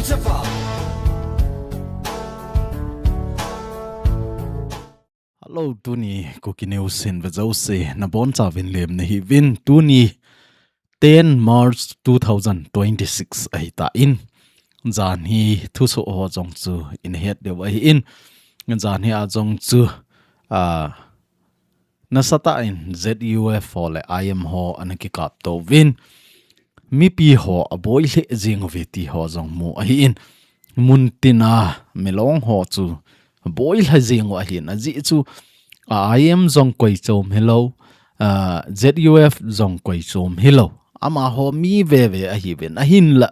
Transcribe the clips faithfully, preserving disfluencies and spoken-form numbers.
Hello, tuni Kuki News hin ve jouse nabonchauvin lemna hiuvin. Tuni ten March two thousand twenty-six ahitan, jan hi thusoh ho jong chu inahet diu ahin, jan hi a jong chu, a, nasatah in Z U F ho le I M ho ana kikap touvin, mipi ho aboi lheh jing uve ti ho jong mu ahin, muntina milong ho chu aboi lha jing u ahin, ajeh chu, a, I M jong koi chom hilou, a, Z U F jong koi chom hilou, amaho mi veve ahiuvin, ahinla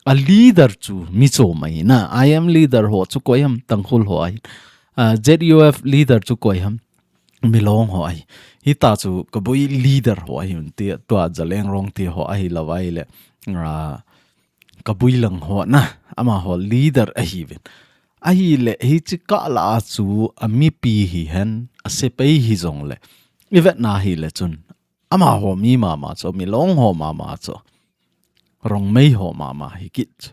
a leader chu mi chom ahin, a, I M leader ho chu koi ham, Tangkhul ho ahin, a, Z U F leader chu koi ham, milong ho ahi. Hita chu kaboi leader ho ahiuvin, tia tua Zeliangrong te ho ahilou ahile, a, kaboi lang ho na, amaho leader ahiuvin. Ahile hiche kah lah a chu amipi hihen, asepai hijongle, ivetna hile chun, amaho mi mama chu, milong ho mama chu, Rongmei ho mama hi kit chu.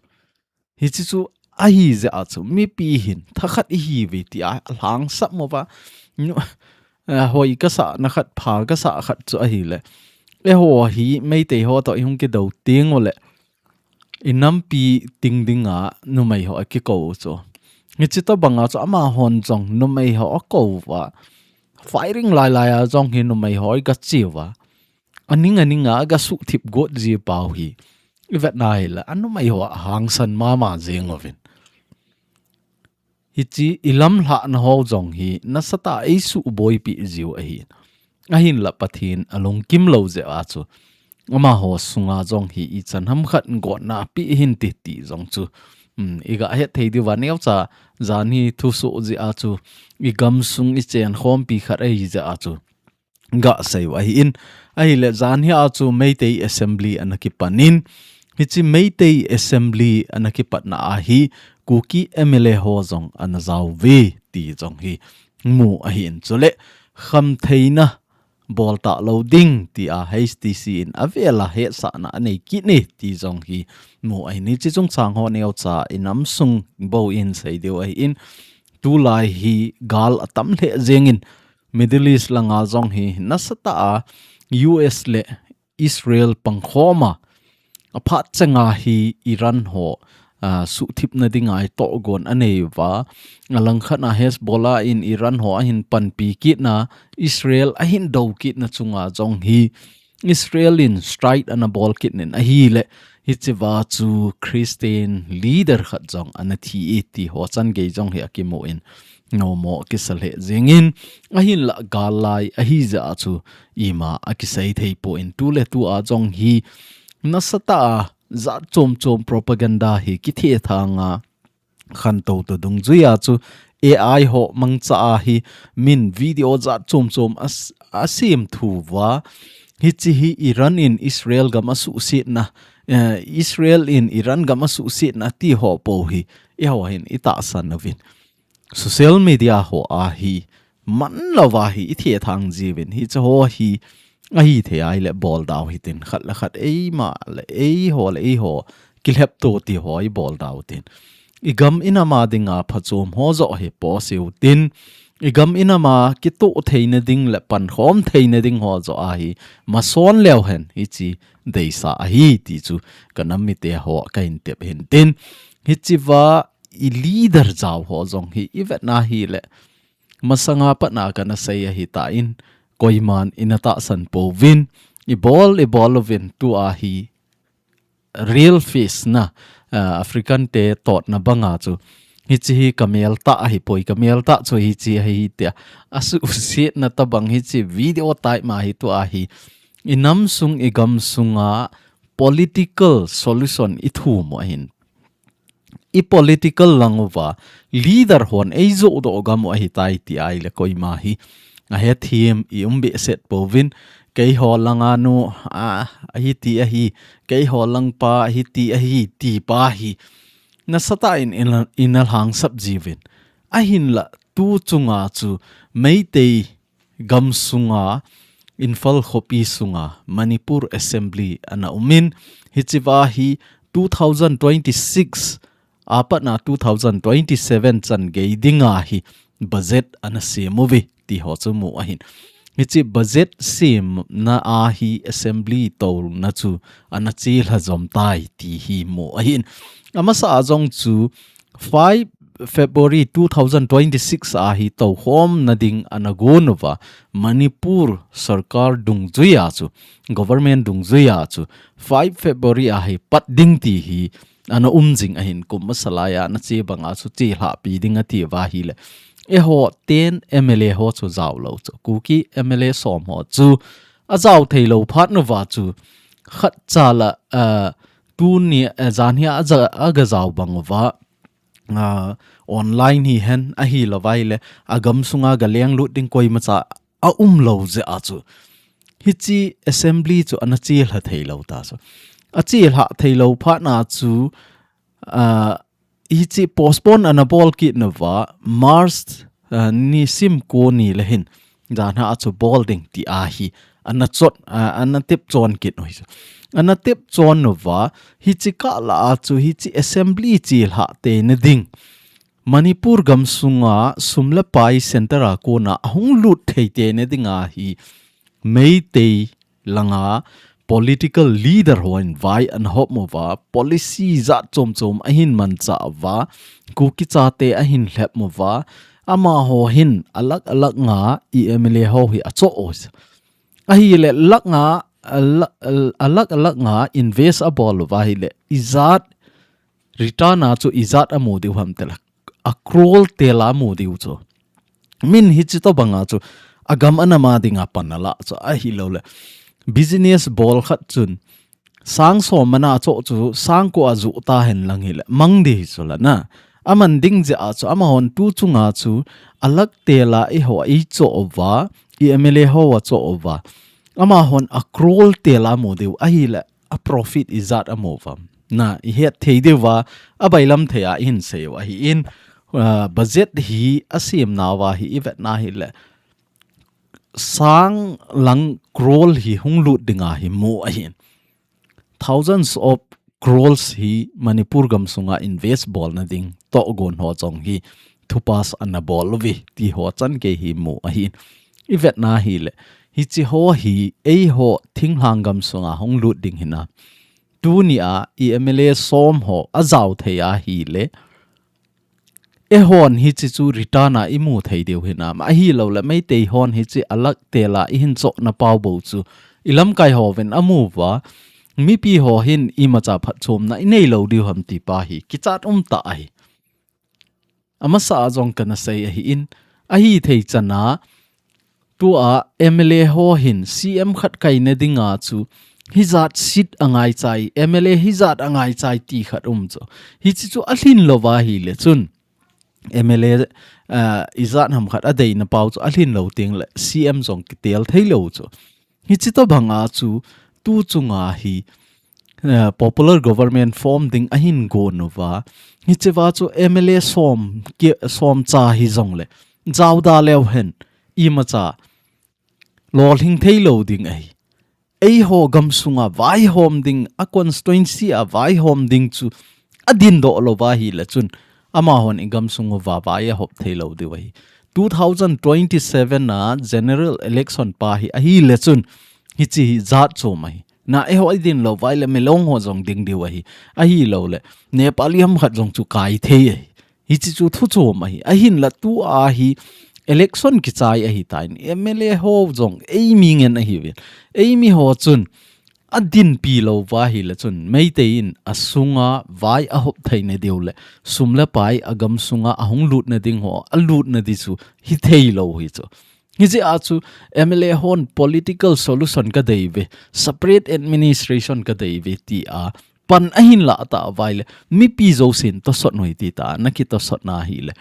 Hiche chu ahi jeh a chu mipi hin thakhat ihiuve tia alhangsap uva, nu-, a, hoi kasah na khat, pha kasah khat chu ahile, eiho hi Meitei ho toh ihung kidou teng ule, inampi ting dinga numei ho akikou u chu. Hiche tobanga chu amahon jong numei ho akou uva, firing lailai a jong hi numei ho iga che uva, aning aninga aga suhthip got ji pau hi ivetna hile, anumei ho ahangsan mama jing uvin. Hiche ilamlhahna ho jong hi nasatah a eisuboipi jiu ahi. Ahinla Pathen alungkim lou jeh a chu, amaho sunga jong hi ichan ham khat gotna apeh hinte ti jong chu, um, iga het thei diuva neocha, jan hi thusoh jeh a chu, igamsung ichenkhompi khat ahi jeh a chu, gasei u ahin, ahile jan hi a chu Meitei Assembly ana kipan in, hiche Meitei Assembly ana kipatna a hi Kuki M L A ho jong ana jaouve ti jong hi mu ahin, chule khamtheina bol talou ding tia H T C in avel a hetsahna anei kit e ti jong hi mu ahin, hiche chungchang ho neocha inamsung bou in sei diu ahin, tulai hi gal atam lheh jengin, Middle East langa jong hi nasatah a U S le Israel pangkhom a, aphat changa hi Iran ho, a, suhthipna dinga itohgon anei uva, alangkhat a Hezbollah in Iran ho ahin panpi kitna, Israel ahin dou kitna chunga jong hi Israel in strike ana bol kit in ahile, hichea chu Christian leader khat jong ana thi e ti ho changei jong hi akimu in, nommo kisa lheh jengin, ahinla gal lai ahi jeh a chu ima akisei thei poi, tuletua jong hi nasatah a jat chom chom propaganda hi kithethang a, khantou to dungjuia chu A I ho mangcha a hi min video jat chom chom as-, asem thu uva, hiche hi Iran in Israel gam asuhsetna, eh, Israel in Iran gam asuhsetna ti ho po hi, eiho hin itahsan uvin. Social media ho a hi, manlouva hi ithethang jiuvin, hiche ho hi ahithei ahile boldau hitin, khat le khat eima le eiho le eiho kilhepto ti ho iboldau tin. Igam inam a dinga phachom ho joh hi post utin. Igam inam a kitoh theina ding le pankhom theina ding ho joh a hi mason leu hen hiche deisah ahi ti chu kanam mite ho kahin tep hintin. Hichea i leader jao ho jong hi ivetna hile, masanga patna kana sei ahitan, koiman ina tahsan pouvin, ibol, ibol uvin tua hi real face na, ah, African te totna banga chu, hiche hi kameltah ahipoi, kameltah chu hiche ahi tia asuhsetna tobang hiche video type ma hi tua hi inam sung igam sunga political solution ithum u ahin. I political lang uva leader hon eijoh doh gam u ahitai ti ahile koima hi ahethem i um behseh pouvin, keiho langa nu a, ahiti ahi, keiho lang pa ahiti ahi, ti pa hi nasatah in ina, ina lhangsap jiuvin. Ahinla tu chunga chu Meitei gam sunga, Imphal khopi sunga Manipur Assembly ana umin, hichea hi two thousand twenty-six apatna two thousand twenty-seven chan gei dinga hi budget ana sem uve ti ho chu mu ahin. Hichi budget semna a hi assembly touna chu ana chelha jom tai ti hi mu ahin. Amasa a jong chu five February two thousand twenty-six a hi toukhomna ding ana gon uva, Manipur sarkar dungjuia chu, government dungjuia chu five February a hi pat ding ti hi ana um jing ahin, kum masa laia ana che banga chu chelhah pi ding ati uva ahile, eiho ten M L A ho chu jao lou chu, Kuki M L A som ho chu ajao thei lou phat nauva chu khat cha la, ah, tuni, ah, jan hi a ja, aga jao bang uva, ah, online hihen ahilou vaile, agam sunga ga lenglut ding koimacha aum lou jeh a chu, hichi assembly chu ana chelha thei lou ta chu. Achelha thei lou phat na chu, ah, hichi postpone ana bol kit nauva, March, ah, nisim ko ni le hin, jan ha a chu bol ding ti a hi ana chot, ah, ana tep chon kit u hi chu. Ana tep chon nauva, hichi kah la a chu hichi assembly chelhah theina ding, Manipur gam sunga sum le pai center a kona ahung lut thei theina dinga hi Meitei langa political leader hon vai ana hop uva, policy jat chom chom ahin manchah uva, Kuki chate ahin lhep uva, amaho hin alak alak nga M L A ho hi achoh u chu. Ahile lakh nga, alak, alak, alak nga invest abol uva ahile, ijat return a chu ijat amu diu ham tile, a crore tela amu diu chu. Min hichi tobanga chu agam anam a dinga pan ala chu ahilou le, business bol khat chun sang som mana achoh chu sang ko a ju ta hen lang hile mang di hi chu la na. Aman ding jeh a chu amahon tu chunga chu alak tela eiho eichoh uva, M L A ho achoh uva, amahon a crore tela amu diu ahile, a profit ijat amu uvam? Na, ihet thei diu va, abailam thei a ihin sei u ahin, ah, budget hi asem nauva hi ivet na hile, sang lang crore hi hung lut dinga hi mu ahin. Thousands of crores hi Manipur gam sunga invest bolna ding tohgon ho jong hi thupas ana bol uve ti ho chan gei hi mu ahin. Ivet na hile, hichi ho hi eiho thinglhang gam sunga hung lut ding hina. Tunia M L A som ho ajao thei ahile, eihon hichi chu return a imu thei diu hinam? Ahilou le Meitei hon hichi alak tela ihin chohna pau bou chu ilamkai hovin amu uva, mipi ho hin imacha phatchomna inei lou diu ham ti pa hi kichat um tah ahi. Amasa a jong kana sei ahin, ahithei chana, tua M L A ho hin C M khat kaina dinga chu hijat seat angaichai, M L A hijat angaichai ti khat um chu. Hichi chu alhin lou va ahile chun, M L A, ah, ijat ham khat adeina pau chu alhin lou teng le C M jong kitel thei lou chu. Hichi tobanga chu tu chunga hi, eh, popular government form ding ahin gon uva. Hichi va chu M L A som ki, som cha hi jong le, jao da leu hen, imacha lolhing thei lou ding ahi. Eiho gam sunga vaihom ding, a constituency a vaihom ding chu adin doh lou va ahile chun, amahon igam sung uva vai ahop thei lou diu ahi. Two thousand twenty-seven a general election pa hi ahile chun, hichi hi jat chom ahi. Na, eiho idin lou va ahile Milong ho jong ding diu ahi. Ahilou le, Nepali ham khat jong chu kai thei ahi. Hichi chu thu chom ahi. Ahinla tua hi election kichai ahitan, M L A ho jong eimi ngen ahiuvin. Eimi ho chun adinpi lou va ahile chun, Meitei in asunga vai ahop theina diu le, sum le pai agam sunga ahung lutna ding ho, alutna di chu hithei lou hi chu. Hijeh a chu M L A hon political solution kadei uve, separate administration kadei uve tia pan ahin lah ta uva ahile, mipi jousen tosot u hite tia ana kitosot na ahile,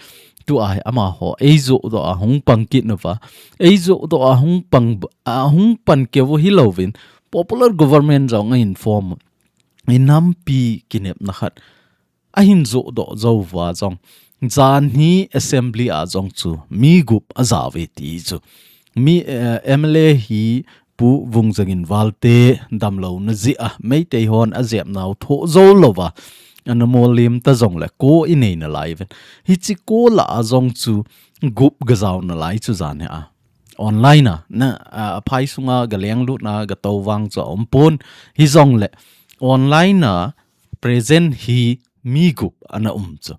tua hi amaho eijoh doh a hung pang kit nauva, eijoh doh a hung pang, ahung pan keu u hilouvin, popular government jong ahin form u, inampi kinepna khat ahin joh doh jou uva jong, janhi assembly a jong chu mi gup ajao uve ti chu. Mi, eh, M L A hi Pu Vungjagin Valte damlouna jeh a, Meitei hon ajep nau thoh jou louva, ana molim ta jongle ko inei nalai uvin. Hiche ko lah a jong chu gup gajao nalai chu jan hi a. Online a, na, a, aphai sunga galenglut na gatou vang chu aumpon. Hijongle online a present hi mi gup ana um chu.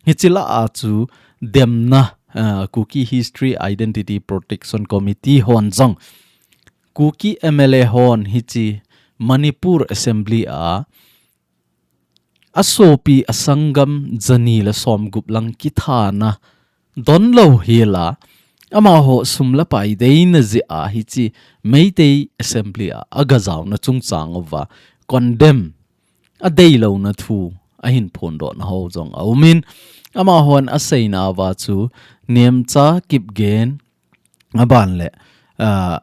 Hiche lah a chu demna, a, Kuki History Identity Protection Committee hon jong Kuki M L A hon hiche Manipur Assembly a asopi asanggam jani le somgup lang kithana donlou hela amaho sum le pai deina jeh a hiche Meitei Assembly a agajaona chungchang uva condemn adeilouna thu ahin phondohna ho jong aumin, amahon aseina uva chu Nemcha Kipgen, aban le, ah,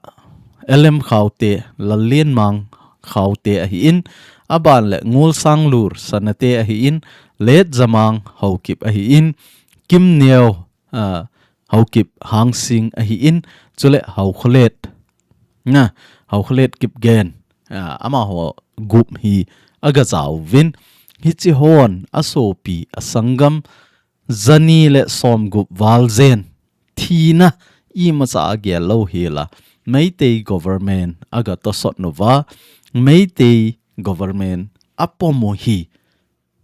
L M Khaute, Lallianmang Khaute ahin, aban le Ngulsanglur Sanate ahin, Letjamang Haokip ahin, Kimneo, ah, Haokip Hangsing ahin, chule Haokholet, na, Haokholet Kipgen, ah, amaho gup hi agajaovin, hiche hon asopi asanggam jani le somgup val jen thina imacha agel lou hela Meitei government agatosot uva, Meitei government apom u hi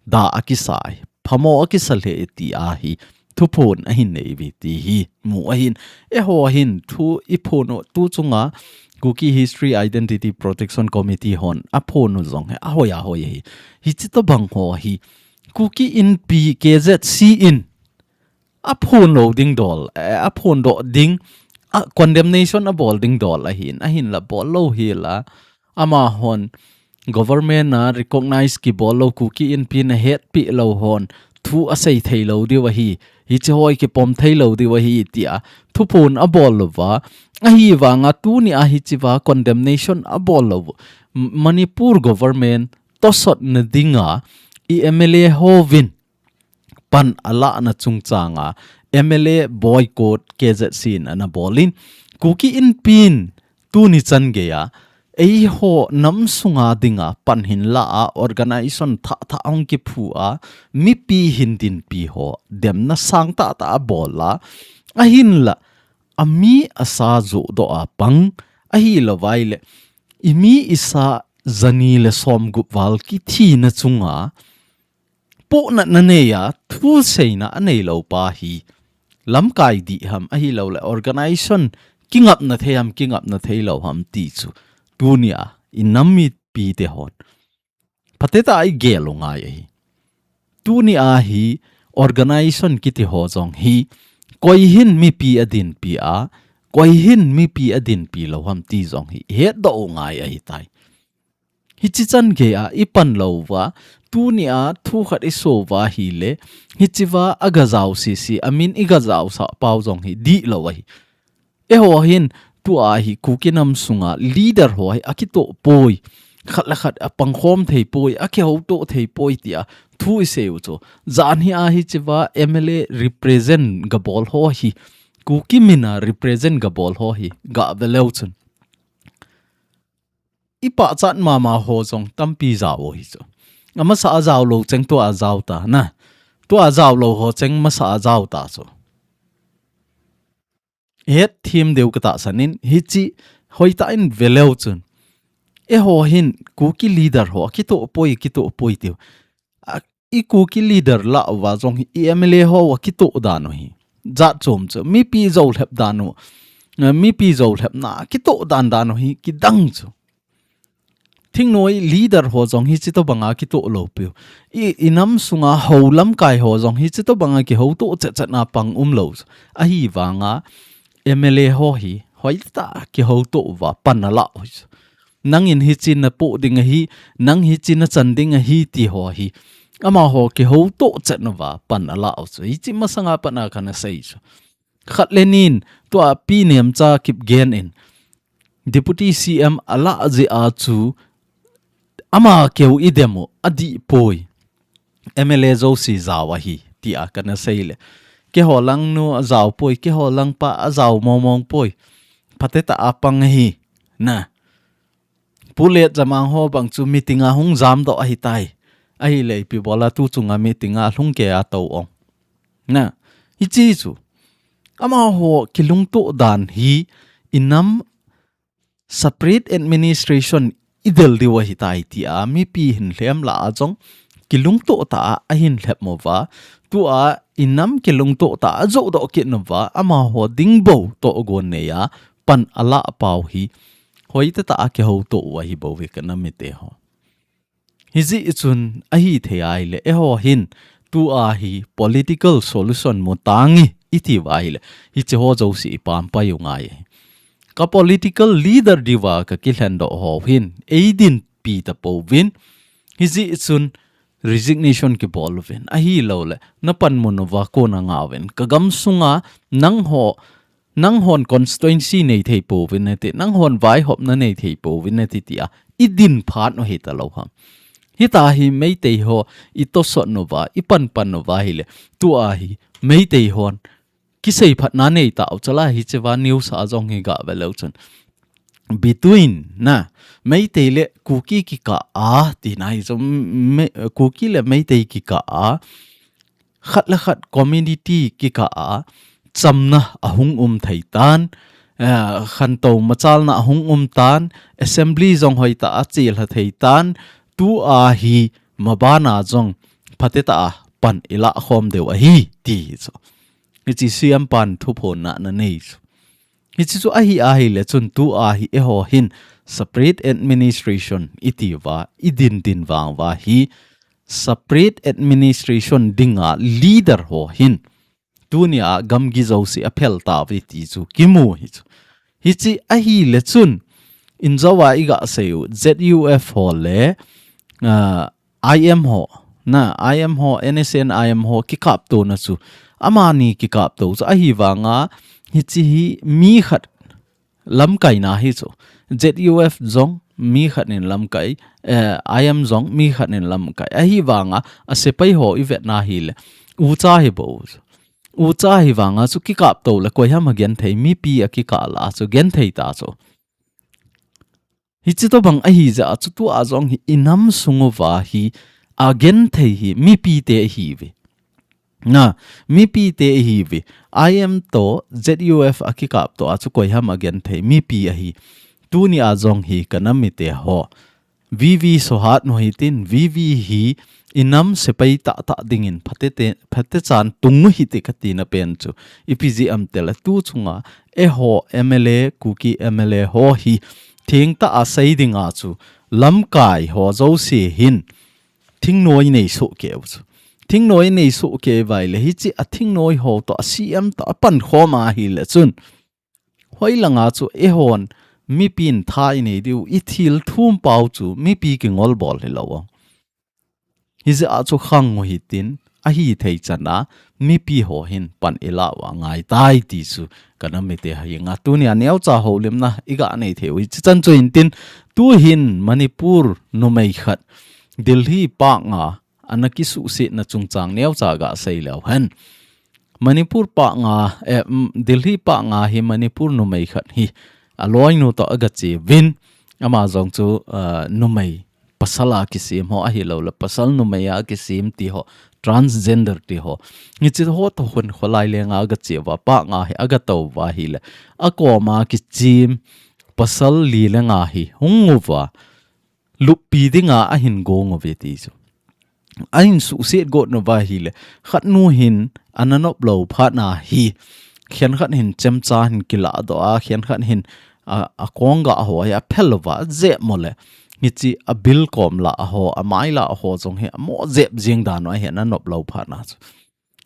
da akisa ahi, phamo akisa lheh e ti ahi thuphon ahin nei uve ti hi mu ahin. Eiho hin thu iphon u tu chunga Kuki History Identity Protection Committee hon aphon u jong hi ahoi ahoi ahi. Hiche tobang ho hi Kuki Inpi K Z C in aphon lou ding dol, eh, aphondoh ding, a condemnation abol ding dol ahin, ahinla bol lou hela amahon government a recognize kibol lou, Kuki Inpi na hetpi lou hon thu asei thei lou diu ahi, hiche ho hi kipom thei lou diu ahi tia thuphon abol louva, ahivanga tuni a hichea condemnation abol lou, M-, Manipur government tosot na dinga i M L A hovin pan alahna chungchanga M L A boycott K Z C in ana bolin, Kuki Inpin tuni chan geiya eiho nam sunga dinga pan hinla a organization thah thah hung kiphu a, mipi hin dinpi ho demna sang tah tah abol a, ahinla ami asa johdoh a pang, ahilou vaile imi isa jani le somgup val kithina chunga pohnatna neiya thuseina anei lou pa hi lamkai dih ham, ahilouleh organization kingapna thei ham, kingapna thei lou ham ti chu tunia i nam mipi te hon phatecha igel u ngai ahi. Tunia hi organization kiti ho jong hi koi hin mipi adinpi a, koi hin mipi adinpi lou ham ti jong hi hetdoh u ngai ahitai. Hichi chan geiya i pan louva, tunia thu khat i souva ahile, hichea aga jao sese, amin i ga jaosah pau jong hi dihlou ahi. Eiho hin, tua hi Kuki nam sunga leader ho hi akitoh poi, khat le khat apangkhom thei poi, akihoutoh thei poi tia thu i sei u chu. Jan hia hichea M L A represent ga bol ho hi, Kuki mina represent ga bol ho hi, ga ve leu chun i pachat mama ho jong tampi jao u hi chu. Amasa a jaolou cheng tua jao ta na. Tua jaolou ho cheng masa a jao ta chu. Hetthem diu ka tahsan in, hichi hoitah in ve leu chun. Eiho hin Kuki leader ho akitoh poi, kitoh poi tiu. A, i Kuki leader lah uva jong hi, i M L A ho akitoh dan u hi jat chom chu, mipi jou lhep dan u, eh, mipi jou lhepna kitoh dan dan u hi kidang chu. Thingnoi leader ho jong hichi tobanga kitoh lou piu. I, i nam sunga hou lamkai ho jong hichi tobanga kihoutoh chet chet na pang umlou chu. Ahivanga M L A ho hi hoitah kihoutoh uva pan alah u hi chu. Nangin hichi na poh ding ahi, nang hichi na chan ding ahi ti ho hi. Amaho kihoutoh chet nauva pan alah u chu. Hichi masanga pan a kana sei chu. Khat le nin, tua Pi Nemcha Kipgen in Deputy C M alah jeh a chu ama keu i dem u adih poi. M L A jouse jao ahi, tia kana sei le. Keiho lang nu ajao poi, keiho lang pa ajao mong mong poi. Phatecha a pang ahi, na. Pu Letjamang ho bang chu meeting a hung jamdoh ahitai. Ahileh ipi bola tu chunga meeting a lhung kei a tou ong. Na, hichi chu. Amaho kilungtoh dan hi inam separate administration idel diu ahitai tia mipi hin lhem lah a jong kilungtoh tah a ahin lhep uva. Tua inam kilungtoh tah a joh doh kit uva. Amaho ding bou toh gon nei a pan alah pau hi hoitah tah a kihoutoh u ahi bouve ka nam mite ho. Hijeh chun ahithei ahileh eiho hin tua hi political solution mu tange iti uva ahileh hichi ho jouse ipampai u ngai ahi. Ka political leader diuva ka kilhen doh ho hin eidinpi tapouvin. Hijeh chun resignation kibol uvin. Ahilouleh na panmun uva kona ngauvin. Ka gamsunga nangho, nanghon constituency nei thei pouvin nati, nanghon vaihopna nei thei pouvin nati tia idin phat u hita lou ham. Hita hi Meitei ho itosot uva, ipanpan uva ahileh tua hi Meitei hon kisei phatna nei tau chala hichi uva news a jong hi gah ve leu chun. Between na Meitei le Kuki kikah a tina hi chu, Kuki le Meitei kikah a khat le khat community kikah a chamna ahung um thei tan, eh, khantou machalna ahung um tan, assembly jong hoitah a chelha thei tan, tua hi mabana jong phatetah a pan ilah khom diu ahi ti chu. Hichi C M pan thuphonna ana nei chu. Hichi chu ahi ahileh chun tua hi eiho hin separate administration iti uva idin din vang uva hi separate administration dinga leader ho hin tunia gamgi jouse aphel tauve ti chu kimu hi chu. Hichi ahileh chun injouva igah sei u Z U F ho le, ah, I M ho, na, I M ho, N S N I M ho kikaptona chu, amani kikapto chu, ahivanga hichi hi mi khat lamkaina hi chu. Z U F jong mi khat in lamkai, eh, I M jong mi khat in lamkai. Ahivanga asepai ho ivetna hileh ucha hi bou chu. Ucha hivanga chu kikapto le koiham agenthei, mipi akikah lah a chu genthei ta chu. Hichi tobang ahi jeh a chu tua jong hi inam sung uva hi agenthei hi mipite ahiuve. Na, mipite ahiuve. I M to Z U F akikapto a chu koiham agenthei mipi ahi. Tunia jong hi ka nam mite ho. V V sohat nu hitin, V V hi inam sepai tahtah dingin phatete, phatechan tung u hite katina pen chu. Ipi jeh ham itile tu chunga eiho M L A, Kuki M L A ho hi thengtah a sei dinga chu lamkai ho jouse hin thingnoi nei soh kei u chu. Thingnoi nei soh kei uva ahile hichi a thingnoi ho toh a C M toh a pankhom ahile chun hoilanga chu eihon mipin tha inei diu, ithil thum pau chu mipi kingol bol hilou. Hijeh a chu khang u hitin, ahithei chana mipi ho hin pan ilah uva ngaitai ti chu ka nam mite henga tunia neocha houlimna iga nei thei u hichi chan chu hintin, tuhin Manipur numei khat Delhi panga ana kisuhsetna chungchang neocha gasei leu hen. Manipur panga, eh, mm, Delhi panga hi Manipur numei khat hi aloinu toh agache uvin, ama jong chu, ah, numei pasal a kisem ho ahilouleh pasal numei a kisem ti ho, transgender ti ho. Hichi ho toh hin kholai lenga agache uva, panga hi agatou uva ahile akoma kichem pasal li le nga hi hung uva luppi dinga ahin gong uve ti chu. Ahin suhset got uva ahile, khatnu hin ana nop lou phatna hi, khenkhat hin chemcha hin kilah doh a, khenkhat hin a, akong gah ho hi aphel uva, ajep mo le. Hichi abil kom lah ho, amai lah ho jong hi amo jep jing dan u ahi ana nop lou phatna chu.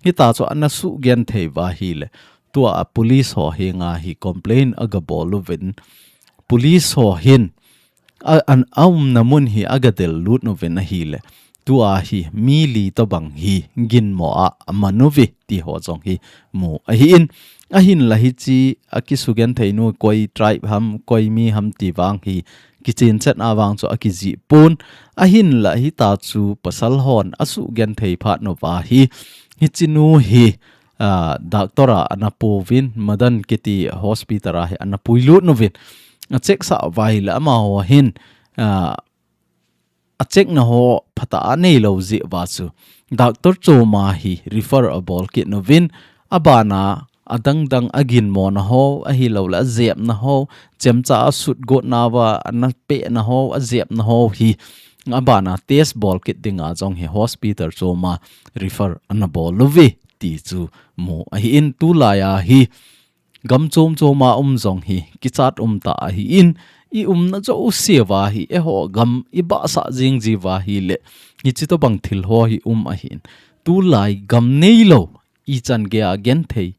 Hita chu ana suhgenthei uva ahile, tua a police ho henga hi complain agabol uvin, police ho hin a, an, aumna mun hi agadel lut uvin ahile, tua hi mi li tobang hi ginmo a aman uve ti ho jong hi mu ahin, ahinla hichi akisugenthei nu koi tribe ham, koi mi ham ti vang hi kichen chet a vang chu akijih pon, ahinla hita chu pasal hon asuhgenthei phat uva hi, hichi nu hi, ah, doctor a ana pu uvin, Madan kiti hospital a hi ana puilut uvin, acheck sah uva ahile amaho hin, ah, acheckna ho phatah a neilou jeh uva chu doctor chom a hi refer abol kit uvin, abana adangdang aginmo na ho, ahilouleh ajep na ho, chemcha asut got nauva ana peh na ho, ajep na ho hi abana test bol kit dinga jong hi hospital chom a refer ana bol uve ti chu mu ahin, tulai a hi gam chom chom a um jong hi kichat um ta ahin, i umna jouse uva hi eiho gam i bahsah jing jiu va ahile, hichi tobang thil ho hi um ahin, tulai gam neilou ichan gei a genthei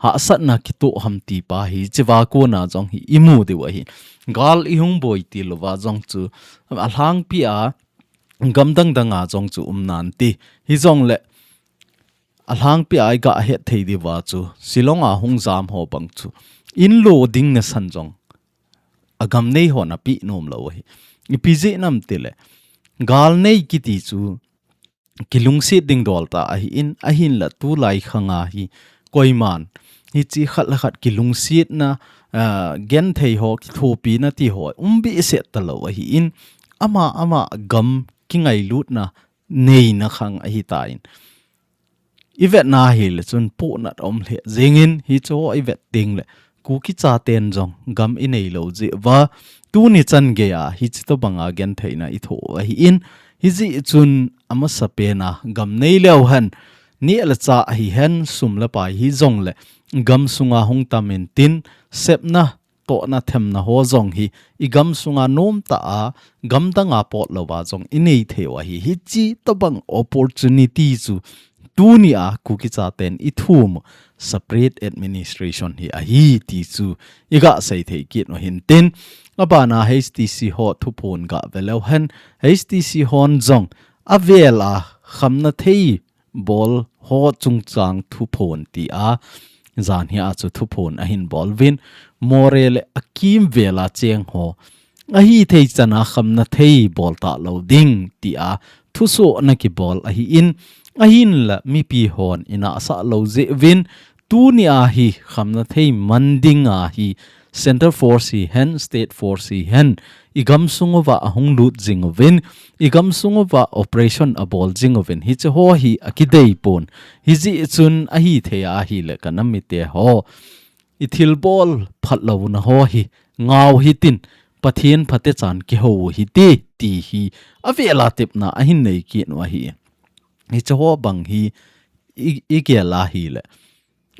hahsatna kitoh ham ti pa hi hichi va kona jong hi i mu diu ahin. Gal i hung boi til uva jong chu alhangpi a gam dangdang a jong chu um nante. Hijongle alhangpi a i gah het thei diu va chu Shillong a hung jam ho bang chu in lo ding nasan jong agam nei hon ape nom lou ahi. Ipi jeh ham itile, gal nei kiti chu kilungset ding dol tah ahin, ahinla tulai khang a hi koiman hichi khat le khat kilungsetna, ah, genthei ho, kithopina ti ho um behseh talou ahin, ama ama gam kingailutna neina khang ahitan. I vetna ahile chun pohnat aum lheh jengin, hichu i vet ding le Kuki chaten jong gam i neilou jeh uva tuni chan gei a hichi tobang a gentheina i thoh u ahin, hijeh chun amasapen a gam nei leu hen, neh le chah hihen, sum le pai hijongle gam sunga hung tam intin, sepna tohna themna ho jong hi i gam sunga nomtah a, gam dang a pot louva jong i nei thei u ahi. Hichi tobang opportunity chu tuni a Kuki chaten i thum u separate administration hi ahi ti chu i gah sei thei kit u hintin, abana H T C ho thuphon gah ve leu hen, H T C hon jong avel a khamna thei bol ho chungchang thuphon ti a, jan hi a chu thuphon ahin bol uvin, Moreh le akimvel a cheng ho ahithei chan a khamna thei bol talou ding ti a thusohna kibol ahin, ahinla mipi hon i nahsah lou jeh uvin, tuni a hi khamna thei man ding a hi Centre Force hihen, State Force hihen, i gam sung uva ahung lut jing uvin, i gam sung uva operation abol jing uvin, hichi ho hi akidei pon. Hijeh chun ahithei ahile ka nam mite ho, i thilbol phatlouna ho hi ngah u hitin, Pathen phatechan kihou u hite ti hi avel a tepna ahin nei kit u ahi. Hichi ho bang hi i, i gel ahile,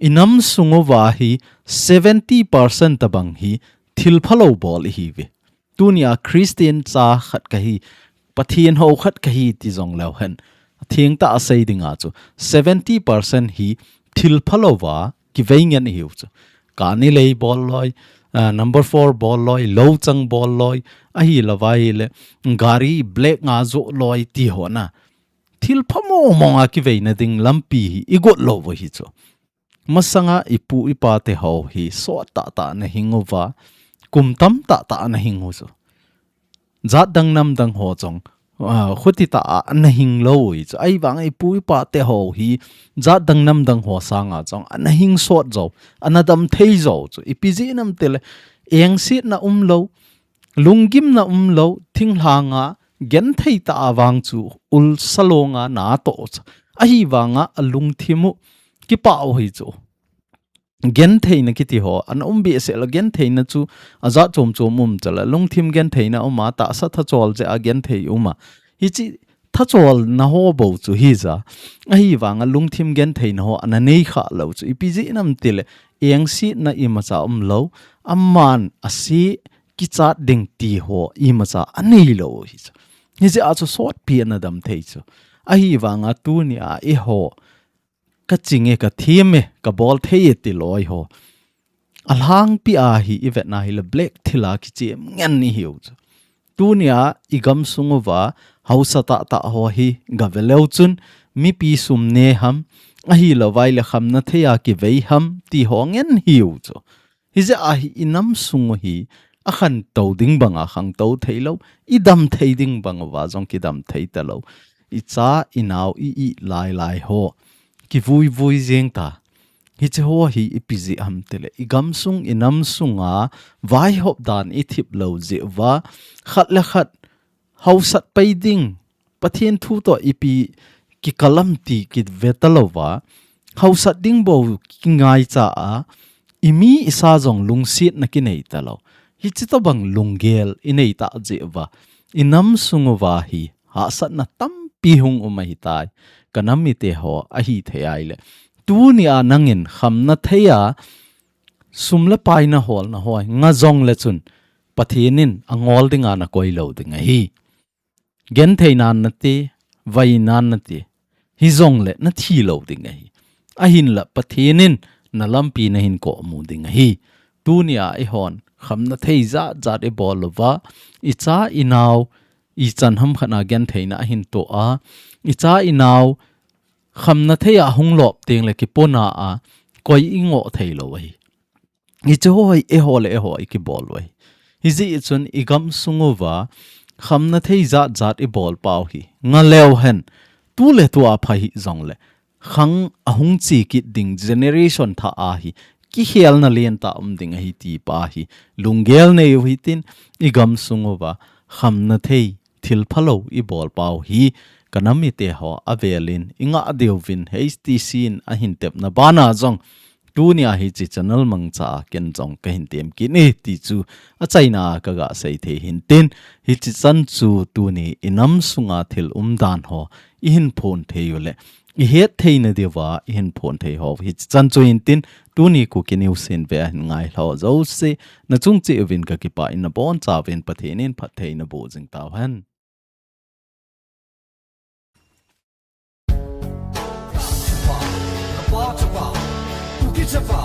i nam sung uva hi seventy percent tobang hi thil phalou bol ihiuve. Tuni a Christian cha khat kahi, Pathen hou khat kahi ti jong leu hen, atheng tah a sei ding a chu seventy percent hi thil phalou va kivei ngen ihiu chu. Kani lei bol loi, ah, number four bol loi, louchang bol loi, ahilouva ahile gari black nga jo loi ti ho na, thil pha mong mong a kiveina ding lampi hi i got lou u ahi chu. Masanga i pu i pa te ho hi sot tah tah ana hing uva, kum tam tah tah ana hing u chu. Jat dang nam dang ho jong, ah, khuti tah a ana hing lou u ahi chu. Ahivang i pu i pa te ho hi jat dang nam dang ho sanga jong ana hing sot jou, ana dam thei jou chu. Ipi jeh ham itile, engsetna umlou, lunggimna umlou, thinglhang a genthei tah a vang chu ul salong a na toh u chu. Ahivang a alungthim u kipah u ahi chu. Gentheina kiti ho ana um behseh lou, gentheina chu ajat chom chom um chu la, lungthim gentheina um a, tahsa thachol jeh a genthei um a. Hichi thacholna ho bou chu hija. Ahivang a lungthim gentheina ho ana nei kha lou chu. Ipi jeh ham itile, engsetna imacha umlou, aman ase kichat ding ti ho imacha anei lou u ahi chu. Hijeh a chu sotpi ana dam thei chu. Ahivang a tuni a eiho, ka ching e, ka them e, ka bol thei e ti loi ho, alhangpi a hi i vetna ahile black thil a kichem ngen ihiu chu. Tuni a i gam sung uva haosa tah tah ho hi gah ve leu chun, mipi sum ne ham, ahilouva ahile khamna thei a kivei ham ti ho ngen ihiu chu. Hijeh a hi i nam sung u hi akhantou ding bang a khangtou thei lou, i dam thei ding bang uva jong kidam thei talou. I cha, i nao, i ih lai lai ho kivui vui jeng ta. Hichi ho hi ipi jeh ham itile, i gam sung, i nam sung a vaihop dan i thip lou jeh uva, khat le khat haosat pai ding, Pathen thu toh ipi kikalam ti kive talouva, hausat ding bou kingaicha a, imi isa jong lungsetna kinei talou. Hichi tobang lunggel inei tah jeh uva, inam sung uva hi hahsatna tampi hung um ahitai. Kanam mite ho ahithei ahile, tunia nangin khamna thei a, sum le pai naholna ho hi nga jongle chun, Pathen in angol dinga nakoi lou ding ahi. Genthei nan nati, vai nan nati, hijongle nathi lou ding ahi. Ahinla Pathen in nalampi nahin komu ding ahi. Tunia eihon khamna thei jat jat ibol uva, icha inao ichan hamkhat a gentheina ahin toh a, icha inao khamna thei a hung lop tengle kipona a, koi ingoh thei lou ahi. Hiche ho hi eiho le eiho ikibol u ahi. Hijeh chun igam sung uva khamna thei jat jat ibol pau hi, nga leu hen, tuletua pha hijongle, khang ahung che kit ding generation thah a hi, kikhelna lentah um ding ahi ti pa hi, lunggel nei u hitin, igam sung uva khamna thei, thil phalou ibol pau hi, kanam mite ho avelin ingah diuvin H T C in ahin tepna bana jong, tunia hiche channel mangcha a ken jong kahin tem kit e ti chu achaina a kaga sei thei hintin, hichi chan chu tuni inam sunga thil umdan ho ihin phon thei u le, ihet theina diuva ihin phon thei ho hichi chan chu hintin, tuni Kuki News hin ve ahin ngai ho jouse, nachung cheh uvin kakipah in, nabonchauvin Pathen in phatthei naboh jing tauhen. Chapa, Kuki Chapa,